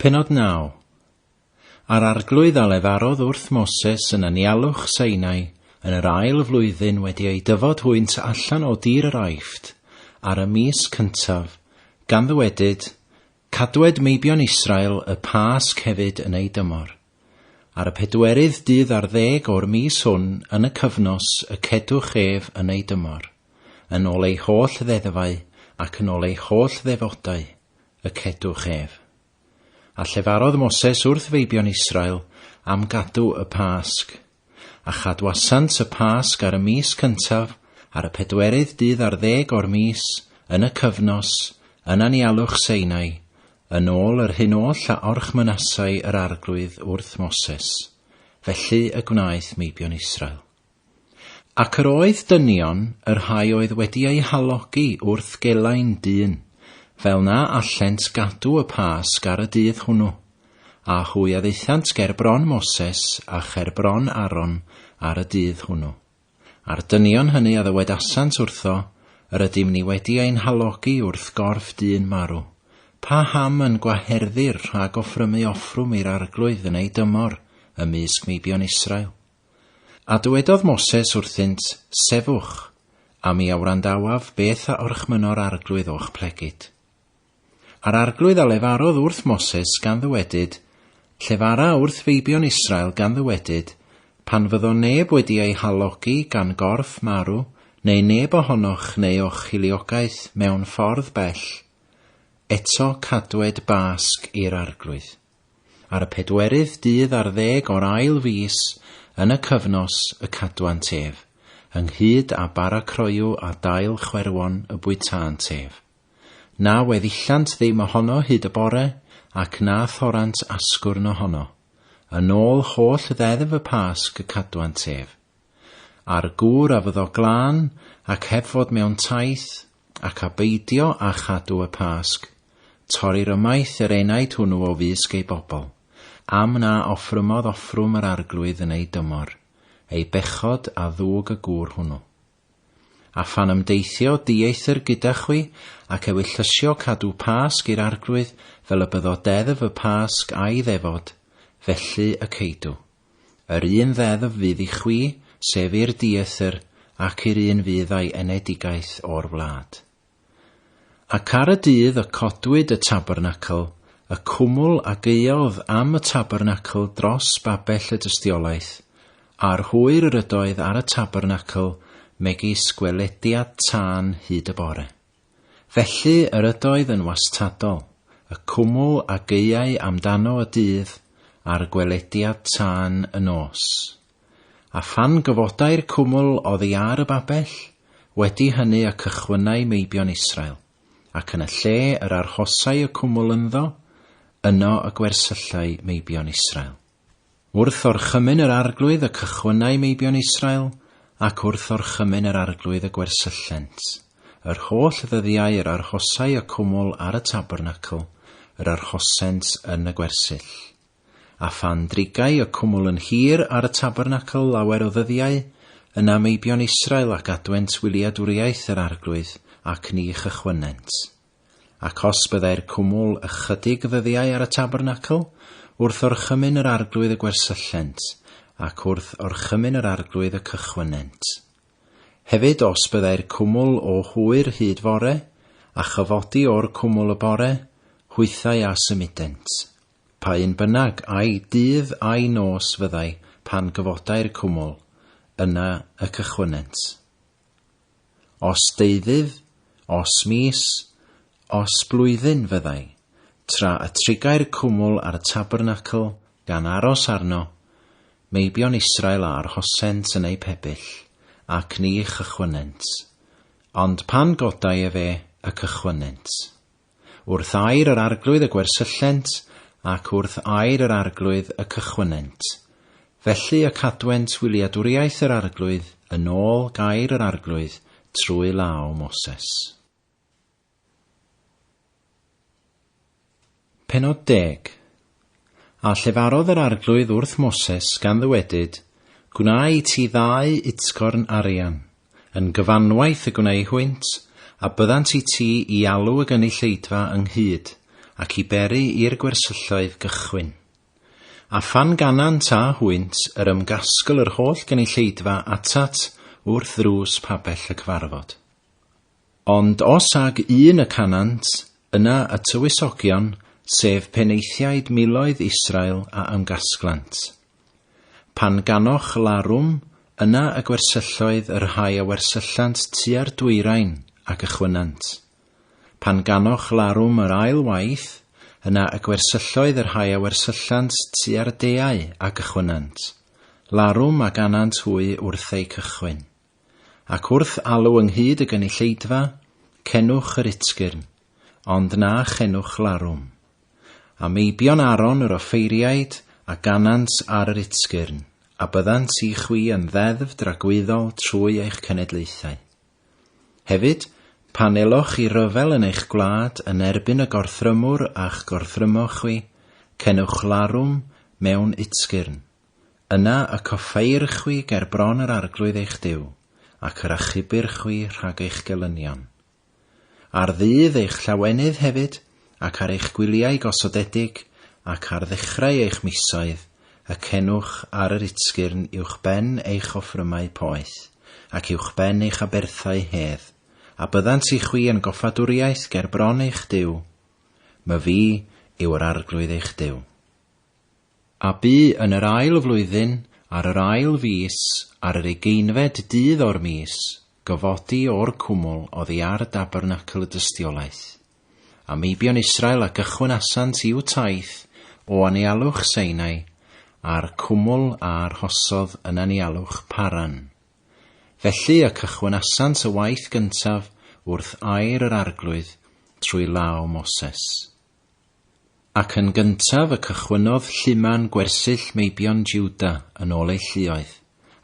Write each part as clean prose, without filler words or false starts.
Pennod 9. A'r Arglwydd a lefarodd wrth Moses yn anialwch Sinai yn yr ail flwyddyn wedi eu dyfod hwynt allan o dir yr Aifft, ar y mis cyntaf, gan ddywedyd, Cadwed meibion Israel y Pasg hefyd yn ei dymor. Ar y pedwerydd dydd ar ddeg o'r mis hwn yn y cyfnos y cedwch ef yn ei dymor, yn ôl ei holl ddeddfau ac yn ôl ei holl ddefodau, y cedwch ef. A llefarodd Moses wrth feibion Israel am gadw y Pasg. A chadwasant y Pasg ar y mis cyntaf, ar y pedwerydd dydd ar ddeg o'r mis, yn y cyfnos, yn anialwch Sinai, yn ôl yr hyn oll a orchmynasai yr Arglwydd wrth Moses. Felly y gwnaeth meibion Israel. Ac yr oedd dynion, y rhai oedd wedi eu halogi wrth gelain dyn, fel na allent gadw y Pasg ar y dydd hwnnw, a hwy a ddaethant ger bron Moses a cher bron Aaron ar y dydd hwnnw. A'r dynion hynny a ddywedasant wrtho, Yr ydym ni wedi ein halogi wrth gorff dyn marw. Pa ham yn gwaherddir rhag offrymu offrwm i'r Arglwydd yn ei dymor ymysg meibion Israel? A dywedodd Moses wrthynt, Sefwch, a mi a wrandawaf beth a orchmynno'r Arglwydd o'ch plegid. A'r Arglwydd a lefarodd wrth Moses, gan ddywedyd, Llefara wrth feibion Israel, gan ddywedyd, Pan fyddo neb wedi ei halogi gan gorff marw, neu neb ohonoch neu o'ch hiliogaeth mewn ffordd bell, eto cadwed Basg i'r Arglwydd. Ar y pedwerydd dydd ar ddeg o'r ail fis, yn y cyfnos, y cadwant ef, ynghyd â bara croyw a dail chwerwon y bwytânt ef. Na weddillant ddim ohono hyd y bore, ac na thorrant asgwrn ohono. Yn ôl holl ddeddf y Pasg y cadwant ef. A'r gŵr a fyddo glân, ac heb fod mewn taith, ac a beidio â chadw y Pasg, torrir ymaith yr enaid hwnnw o fysg ei bobl, am na offrymodd offrwm yr Arglwydd yn ei dymor, ei bechod a ddwg y gŵr hwnnw. A phan ymdeithio dieithr gyda chwi, ac ewyllysio cadw Pasg i'r Arglwydd, fel y byddo deddf y Pasg a'i ddefod, felly y ceidw. Yr un ddeddf fydd i chwi, sef i'r dieithr, ac i'r un fydd a'i enedigaeth o'r wlad. Ac ar y dydd y codwyd y tabernacl, y cwmwl a gaeodd am y tabernacl dros babell y dystiolaeth, a'r hwyr yr ydoedd ar y tabernacl megis gwelediad tân hyd y bore. Felly yr ydoedd yn wastadol, y cwmwl a gaeai amdano y dydd, a'r gwelediad tân y nos. A phan gyfodai'r cwmwl oddi ar y babell, wedi hynny y cychwynnai meibion Israel, ac yn y lle yr arhosai y cwmwl ynddo, yno y gwersyllai meibion Israel. Wrth orchymyn yr Arglwydd y cychwynnai meibion Israel, ac wrth orchymyn yr Arglwydd y gwersyllent. Yr holl ddyddiau yr arhosai y cwmwl ar y tabernacl, yr arhosent yn y gwersyll. A phan drigai y cwmwl yn hir ar y tabernacl lawer o ddyddiau, yna meibion Israel a gadwent wyliadwriaeth yr Arglwydd, ac ni chychwynnent. Ac os byddai'r cwmwl ychydig ddyddiau ar y tabernacl, wrth orchymyn yr Arglwydd y gwersyllent, ac wrth orchymyn yr Arglwydd y cychwynnent. Hefyd os byddai'r cwmwl o hwyr hyd fore, a chyfodi o'r cwmwl y bore, hwythau a symudent. Pa un bynnag, ai dydd ai nos fyddai pan gyfodai'r cwmwl, yna y cychwynnent. Os deuddydd, os mis, os blwyddyn fyddai, tra y trigai'r cwmwl ar y tabernacl gan aros arno, meibion Israel a arhosent yn eu pebyll, ac ni chychwynnent. Ond pan godai efe, y cychwynnent. Wrth air yr Arglwydd y gwersyllent, ac wrth air yr Arglwydd y cychwynnent. Felly y cadwent wyliadwriaeth yr Arglwydd yn ôl gair yr Arglwydd trwy law Moses. Pennod deg. A llefarodd yr Arglwydd wrth Moses, gan ddywedyd, Gwna i ti ddau utgorn arian, Yn gyfanwaith y gwnei hwynt, a byddant i ti i alw y gynulleidfa ynghyd, ac i beri i'r gwersylloedd gychwyn. A phan ganant â hwynt, yr ymgasgl yr holl gynulleidfa atat wrth ddrws pabell y cyfarfod. Ond os ag un y canant, yna y tywysogion, sef penaethiaid miloedd Israel a ymgasglant. Pan ganoch larwm, yna y gwersylloedd y rhai a wersyllant tua'r dwyrain a gychwynnant. Pan ganoch larwm yr ail waith, yna y gwersylloedd y rhai a wersyllant tua'r deau a gychwynnant. Larwm a ganant hwy wrth eu cychwyn. Ac wrth alw ynghyd y gynulleidfa, cenwch yr utgyrn, ond na chenwch larwm. A meibion Aaron yr offeiriaid a ganant ar yr utgyrn, a byddant i chwi yn ddeddf dragwyddol trwy eich cenedlaethau. Hefyd, pan eloch i ryfel yn eich gwlad yn erbyn y gorthrymwr a'ch gorthrymo chwi, cenwch larwm mewn utgyrn. Yna y coffeir chwi ger bron yr Arglwydd eich Duw, ac yr achubir chwi rhag eich gelynion. Ar ddydd eich llawenydd hefyd, ac ar eich gwyliau gosodedig, ac ar ddechrau eich misoedd, y cenwch ar yr utgyrn uwchben eich offrymau poeth, ac uwchben eich aberthau hedd, a byddant i chwi yn goffadwriaeth ger bron eich Duw. Myfi yw yr Arglwydd eich Duw. A bu yn yr ail flwyddyn, ar yr ail fis, ar yr ugeinfed dydd o'r mis, gyfodi o'r cwmwl oddi ar dabernacl y dystiolaeth. A meibion Israel a gychwynasant i'w taith o anialwch Sinai, a'r cwmwl a arhosodd yn anialwch Paran. Felly y cychwynasant y waith gyntaf wrth air yr Arglwydd trwy law Moses. Ac yn gyntaf y cychwynnodd lluman gwersyll meibion Juda yn ôl eu lluoedd,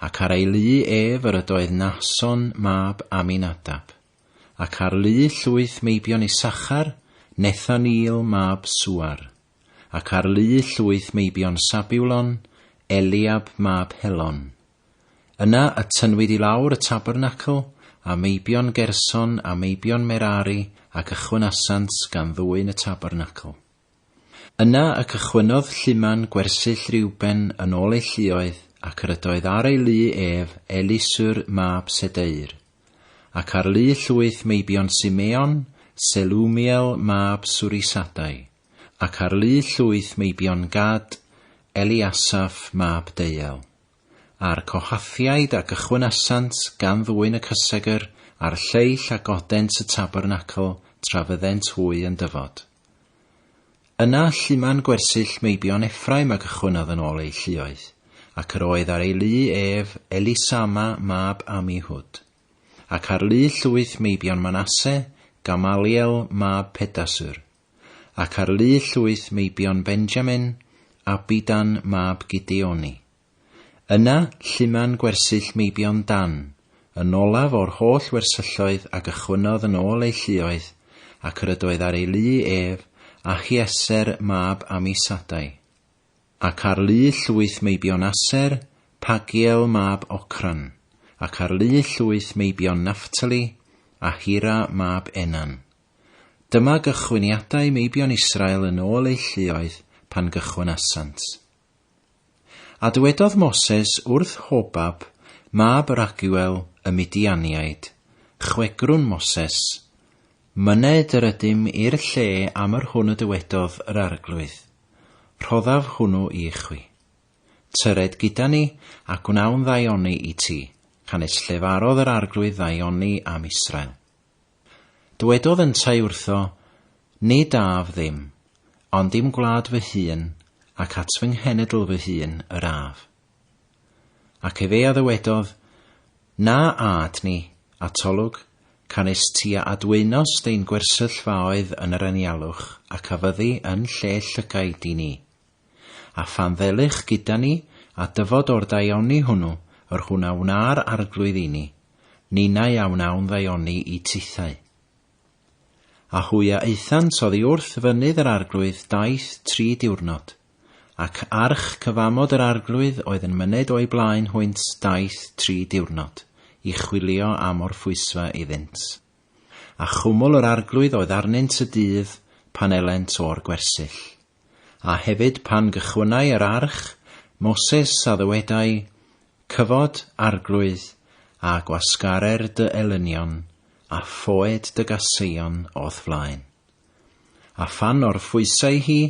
ac ar ei lu ef yr ydoedd Nahson mab Aminadab, ac ar lu llwyth meibion Issachar, Nethaneel mab Suar, ac ar lu llwyth meibion Sabiwlon, Eliab mab Helon. Yna y tynnwyd i lawr y tabernacl, a meibion Gerson a meibion Merari a gychwynasant gan ddwyn y tabernacl. Yna y cychwynnodd lluman gwersyll Reuben yn ôl ei lluoedd, ac yr ydoedd ar ei lu ef Elisur mab Sedeir. Ac ar lu llwyth meibion Simeon, Selumiel mab Surisadai. Ac ar lu llwyth meibion Gad, Eliasaph mab Deuel. A'r Cohathiaid a gychwynasant gan ddwyn y cysegr, a'r lleill a godent y tabernacl tra fyddent hwy yn dyfod. Yna lluman gwersyll meibion Ephraim a gychwynnodd yn ôl eu lluoedd, ac yr oedd ar ei lu ef Elisama mab Amihud. Ac ar lu llwyth meibion Manasse, Gamaliel mab Pedasur. Ac ar lu llwyth meibion Benjamin, Abidan mab Gideoni. Yna, lluman gwersyll meibion Dan, yn olaf o'r holl wersylloedd a gychwynnodd yn ôl eu lluoedd, ac yr ydoedd ar ei lu ef, Ahieser mab Amisadai. Ac ar lu llwyth meibion Aser, Pagiel mab Ocran, ac ar lu llwyth meibion Naphtali, Ahira mab Enan. Dyma gychwyniadau meibion Israel yn ôl eu lluoedd pan gychwynasant. A dywedodd Moses wrth Hobab, mab Raguel y Midianiaid, Chwegrwn Moses, Myned yr ydym i'r lle am yr hwn y dywedodd yr Arglwydd, Rhoddaf hwnnw i chwi. Tyred gyda ni, a gwnawn ddaioni i ti, canys llefarodd yr Arglwydd ddaioni am Israel. Dywedodd yntau wrtho, Nid af ddim, ond i'm gwlad fy hun, ac at fy nghenedl fy hun yr af. Ac efe a ddywedodd, Na âd ni, atolwg, canys ti a adwaenost ein gwersyllfaoedd yn yr anialwch, ac a fyddi yn lle llygaid i ni. A phan ddelych gyda ni, a dyfod o'r daioni hwnnw, yr hwn a wna'r Arglwydd i ni, Ninnau a wnawn ddaioni i tithau. A hwy a aethant oddi wrth fynydd yr Arglwydd daith tri diwrnod, ac arch cyfamod yr Arglwydd oedd yn myned o'u blaen hwynt daith tri diwrnod, i chwilio am orffwysfa iddynt. A chwmwl yr Arglwydd oedd arnynt y dydd, pan elent o'r gwersyll. A hefyd pan gychwynnai yr arch, Moses a ddywedai, Cyfod, Arglwydd, a gwasgarer dy elynion, a phoed dy gaseion o'th flaen. A phan orffwysai hi,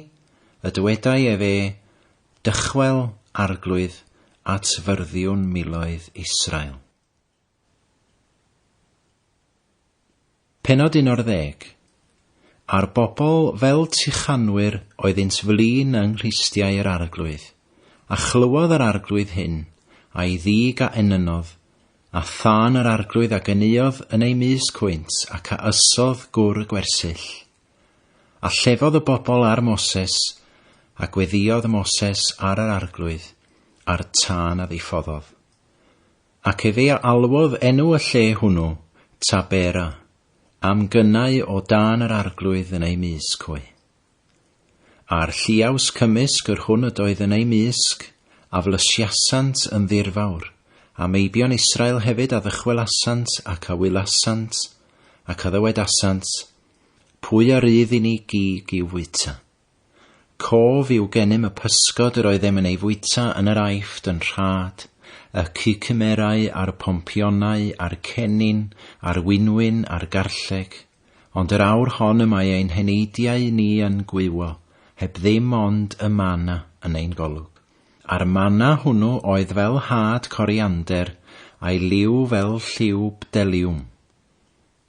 y dywedai efe, Dychwel, Arglwydd, at fyrddiwn miloedd Israel. Pennod 11. A'r bobl fel tuchanwyr oeddynt flin yng nghlustiau yr Arglwydd. A chlywodd yr Arglwydd hyn, a'i ddig a enynnodd, a thân yr Arglwydd a gyneuodd yn eu mysg hwynt, ac a ysodd gwr y gwersyll. A llefodd y bobl ar Moses, a gweddïodd Moses ar yr Arglwydd, a'r tân a ddiffoddodd. Ac efe a alwodd enw y lle hwnnw, Tabera, am gynnau o dan yr Arglwydd yn eu mysg hwy. A'r lliaws cymysg yr hwn ydoedd yn eu mysg, a flysiasant yn ddirfawr, a meibion Israel hefyd a ddychwelasant ac a wylasant, ac a ddywedasant, Pwy a rydd i ni gig i'w fwyta? Cof yw gennym y pysgod yr oeddem yn ei fwyta yn yr Aifft yn rhad, y cucumerau a'r pompionau a'r cennin a'r winwyn a'r garlleg, ond yr awr hon y mae ein heneidiau ni yn gwywo, heb ddim ond y mana yn ein golwg. A'r mana hwnnw oedd fel had coriander, a'i liw fel lliw bdeliwm.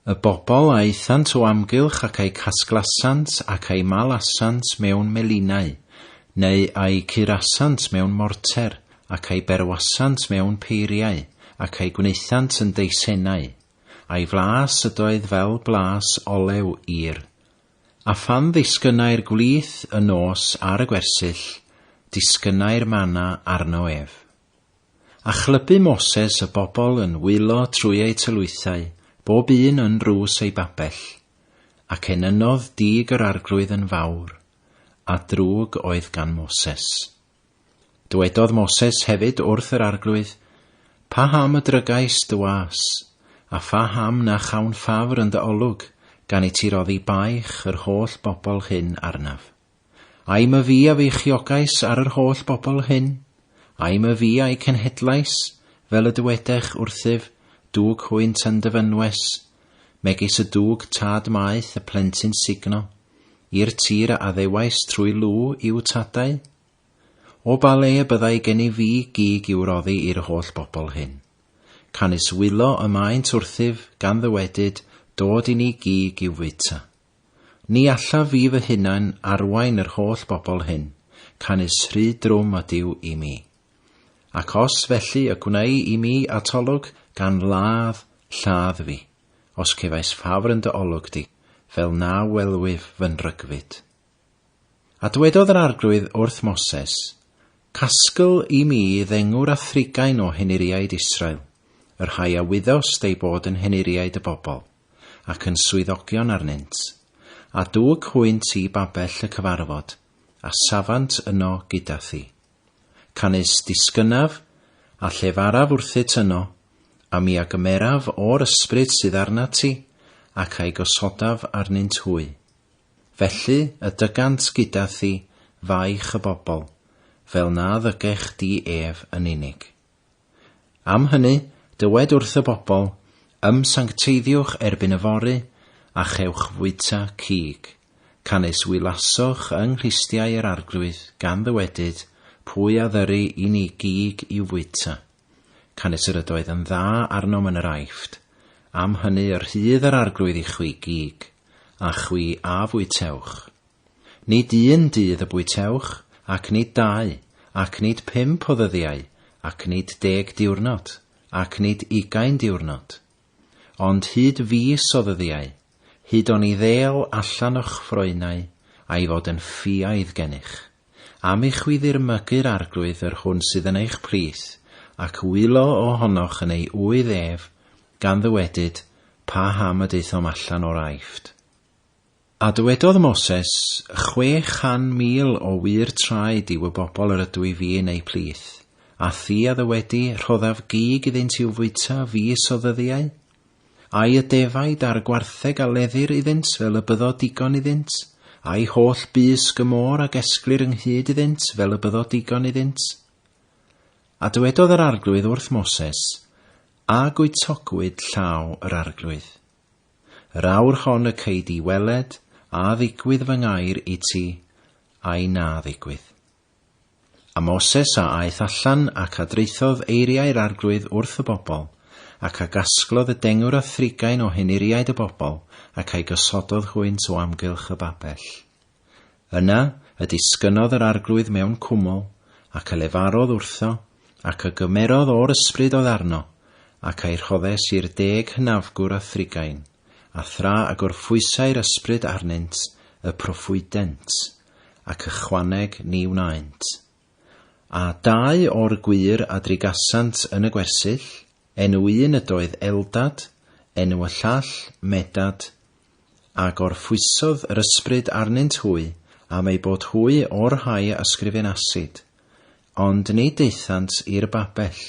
Y bobl a aethant o amgylch ac a'i casglasant ac a'i malasant mewn melinau, neu a'i curasant mewn morter, ac a'i berwasant mewn peiriau, ac a'i gwnaethant yn deisennau. A'i flas ydoedd fel blas olew ir. A phan ddisgynnai'r gwlith y nos ar y gwersyll, disgynnai'r mana arno ef. A chlybu Moses y bobl yn wylo trwy eu tylwythau, bob un yn nrws ei babell. Ac enynnodd dig yr Arglwydd yn fawr, a drwg oedd gan Moses. Dywedodd Moses hefyd wrth yr Arglwydd, Paham y drygais dy was, a phaham na chawn ffafr yn dy olwg, gan i ti roddi baich yr holl bobl hyn arnaf? Ai myfi a feichiogais ar yr holl bobl hyn? Ai myfi a'i cenhedlais, fel y dywedech wrthyf, dwg hwynt yn dy fynwes, megis y dwg tad maeth y plentyn sugno, i'r tir a addewais trwy lw i'w tadau? O ba le y byddai gennyf fi gig i'w roddi i'r holl bobl hyn? Canys wylo y maent wrthyf, gan ddywedyd, Dod i ni gig i'w fwyta. Ni allaf fi fy hunain arwain yr holl bobl hyn, canys rhy drwm ydyw i mi. Ac os felly y gwnei i mi atolwg, gan ladd, lladd fi, os cefais ffafr yn dy olwg di, fel na welwyf fy nrygfyd. A dywedodd yr Arglwydd wrth Moses, Casgl i mi ddengwr a thrigain o henuriaid Israel, y rhai a wyddost eu bod yn henuriaid y bobl. ac yn swyddogion arnynt, a dwg hwynt i babell y cyfarfod, a safant yno gyda thi. Canys disgynnaf, a llefaraf wrthyt yno, a mi a gymeraf o'r ysbryd sydd arnat ti, ac a'i gosodaf arnynt hwy. Felly y dygant gyda thi faich y bobl, fel na ddygech di ef yn unig. Am hynny, dywed wrth y bobl, Ymsancteiddiwch erbyn yfory, a chewch fwyta cig. Canys wylasoch yng nghlustiau yr Arglwydd, gan ddywedyd, Pwy a ddyry i ni gig i'w fwyta? Canys yr ydoedd yn dda arnom yn yr Aifft. Am hynny y rhydd yr Arglwydd i chwi gig, a chwi a fwytewch. Nid un dydd y bwytewch, ac nid dau, ac nid pump o ddyddiau, ac nid deg diwrnod, ac nid ugain diwrnod. Ond hyd fis o ddyddiau, hyd oni ddêl allan o'ch ffroenau, a'i fod yn ffiaidd gennych. Am i chwi ddirmygu'r Arglwydd yr hwn sydd yn eich plith, ac wylo ohonoch yn ei ŵydd ef, gan ddywedyd, Paham y daethom allan o'r Aifft? A dywedodd Moses, 600,000 o wŷr traed yw y bobl yr ydw i fi yn eu plith, a thi a ddywedi, Rhoddaf gig iddynt i'w fwyta fis o ddyddiau? Ai y defaid a'r gwartheg a leddir iddynt fel y byddo digon iddynt? Ai holl bysg y môr a gesglir ynghyd iddynt fel y byddo digon iddynt? A dywedodd yr Arglwydd wrth Moses, A gwytogwyd llaw yr Arglwydd. Yr awr hon y cei di weled a ddigwydd fy ngair i ti, ai na ddigwydd. A Moses a aeth allan ac a draethodd eiriau'r Arglwydd wrth y bobl, ac a gasglodd y dengwr a thrigain o henuriaid y bobl, ac a'i gosododd hwynt o amgylch y babell. Yna y disgynnodd yr Arglwydd mewn cwmwl, ac a lefarodd wrtho, ac a gymerodd o'r ysbryd oedd arno, ac a'i rhoddes i'r deg hynafgwr a thrigain, a thra y gorffwysai'r ysbryd arnynt, y proffwydent. ac ychwaneg ni wnaent. A dau o'r gwŷr a drigasant yn y gwersyll, enw un ydoedd Eldad, enw y llall Medad, a gorffwysodd yr ysbryd arnynt hwy am eu bod hwy o'r rhai a ysgrifenasid, ond nid aethant i'r babell.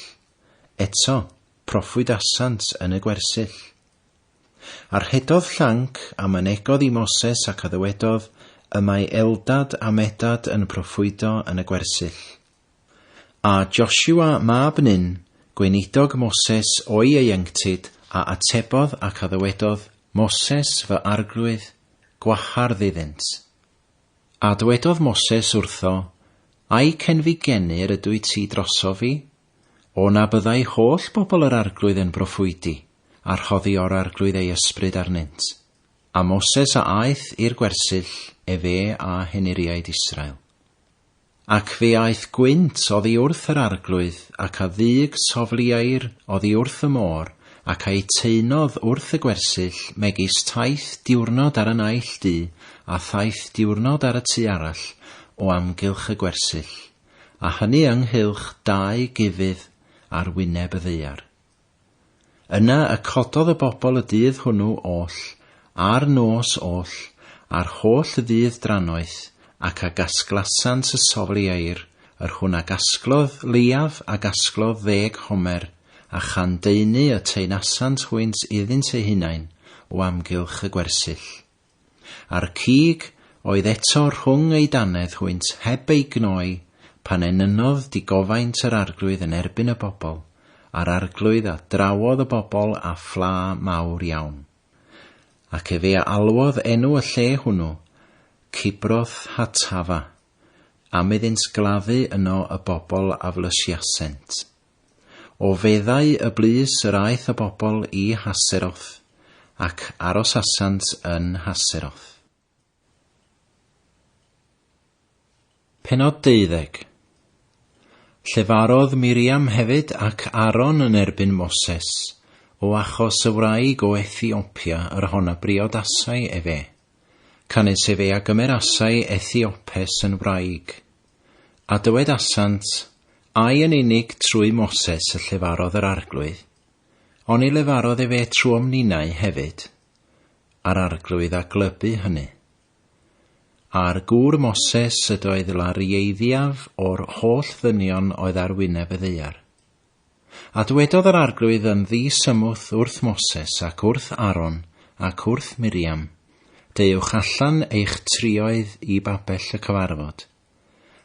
Eto, proffwydasant yn y gwersyll. A rhedodd llanc, a mynegodd i Moses ac a ddywedodd, Y mae Eldad a Medad yn proffwydo yn y gwersyll. A Josua mab Nun, gweinidog Moses o'i ieuenctid, a atebodd ac a ddywedodd, Moses, fy arglwydd, gwahardd iddynt. A dywedodd Moses wrtho, Ai cenfigennu yr ydwyt ti drosof fi? O na byddai holl bobl yr Arglwydd yn broffwydi, a rhoddi o'r Arglwydd ei ysbryd arnynt. A Moses a aeth i'r gwersyll, efe a henuriaid Israel. Ac fe aeth gwynt oddi wrth yr Arglwydd, ac a ddug soflieir oddi wrth y môr, ac a'i taenodd wrth y gwersyll, megis taith diwrnod ar y naill du, a thaith diwrnod ar y tu arall, o amgylch y gwersyll. a hynny ynghylch dau gufydd ar wyneb y ddaear. Yna y cododd y bobl y dydd hwnnw oll, a'r nos oll, a'r holl ddydd drannoeth, ac a gasglasant y sofl-ieir, yr hwn a gasglodd leiaf a gasglodd ddeg homer, a chan daenu y taenasant hwynt iddynt eu hunain o amgylch y gwersyll. A'r cig oedd eto rhwng eu dannedd hwynt heb ei gnoi, pan enynnodd digofaint yr Arglwydd yn erbyn y bobl, a'r Arglwydd a drawodd y bobl â phla mawr iawn. Ac efe a alwodd enw y lle hwnnw, Kibroth Hattafa, am iddynt gladdu yno y bobl a flysiasent. O feddau y blys yr aeth y bobl i Haseroth, ac arosasant yn Haseroth. Pennod deuddeg. Llefarodd Miriam hefyd ac Aaron yn erbyn Moses, o achos y wraig o Ethiopia yr hon a briodasai efe. Canys efe a gymerasai Ethiopes yn wraig. A dywedasant, Ai yn unig trwy Moses y llefarodd yr Arglwydd? Oni lefarodd efe trwom ninnau hefyd? A'r Arglwydd a glybu hynny. A'r gŵr Moses ydoedd larieiddiaf o'r holl ddynion oedd ar wyneb y ddaear. A dywedodd yr Arglwydd yn ddisymwth wrth Moses ac wrth Aaron ac wrth Miriam, Deuwch allan eich trioedd i babell y cyfarfod.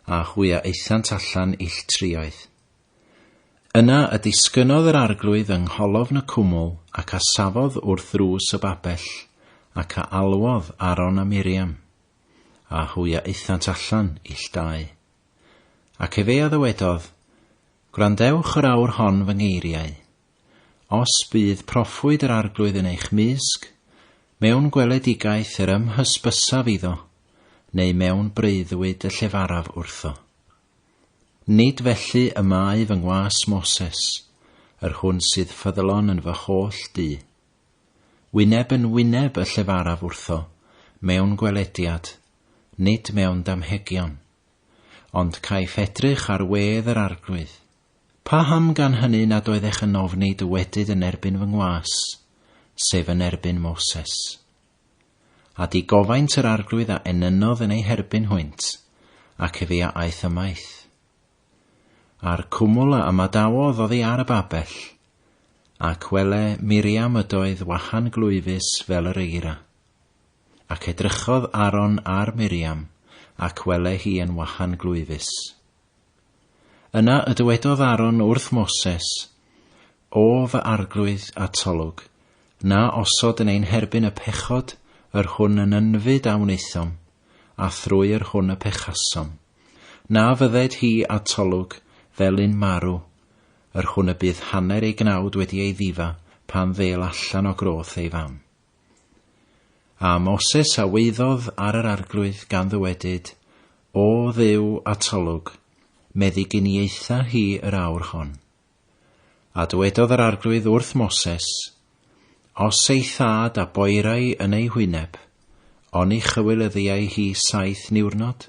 A hwy a aethant allan ill trioedd. Yna y disgynnodd yr Arglwydd yng ngholofn y cwmwl, ac a safodd wrth ddrws y babell, ac a alwodd Aaron a Miriam. A hwy a aethant allan ill dau. Ac efe a ddywedodd, Gwrandewch yr awr hon fy ngeiriau. Os bydd proffwyd yr Arglwydd yn eich mysg, mewn gweledigaeth yr ymhysbysaf iddo, neu mewn breuddwyd y llefaraf wrtho. Nid felly y mae fy ngwas Moses, yr hwn sydd ffyddlon yn fy holl dŷ. Wyneb yn wyneb y llefaraf wrtho, mewn gwelediad, nid mewn damhegion. Ond caiff edrych ar wedd yr Arglwydd. Paham gan hynny nad oeddech yn ofni dywedyd yn erbyn fy ngwas, sef yn erbyn Moses? A digofaint yr Arglwydd a enynnodd yn eu herbyn hwynt, ac efe a aeth ymaith. A'r cwmwl a ymadawodd oddi ar y babell, ac wele Miriam ydoedd wahan glwyfus fel yr eira. Ac edrychodd Aaron ar Miriam, ac wele hi yn wahan glwyfus. Yna y dywedodd Aaron wrth Moses, O fy arglwydd, atolwg, na osod yn ein herbyn y pechod yr hwn yn ynfyd a wnaethom, a thrwy yr hwn y pechasom. Na fydded hi atolwg fel un marw, yr hwn y bydd hanner ei gnawd wedi ei ddifa pan ddêl allan o groth ei fam. A Moses a waeddodd ar yr Arglwydd gan ddywedyd, O Dduw, atolwg, meddyginiaetha hi yr awr hon. A dywedodd yr Arglwydd wrth Moses, Os ei thad a boerai yn ei hwyneb, oni chywilyddiai hi saith niwrnod?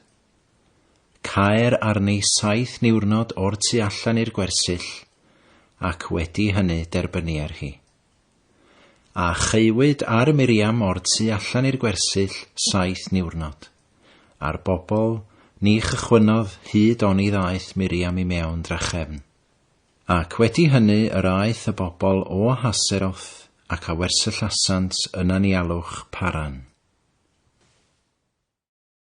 Caer arni saith niwrnod o'r tu allan i'r gwersyll, ac wedi hynny derbynier hi. A chaewyd ar Miriam o'r tu allan i'r gwersyll saith niwrnod, a'r bobl ni chychwynnodd hyd oni ddaeth Miriam i mewn drachefn. Ac wedi hynny yr aeth y bobl o Haseroth ac a wersyllasant yn anialwch Paran.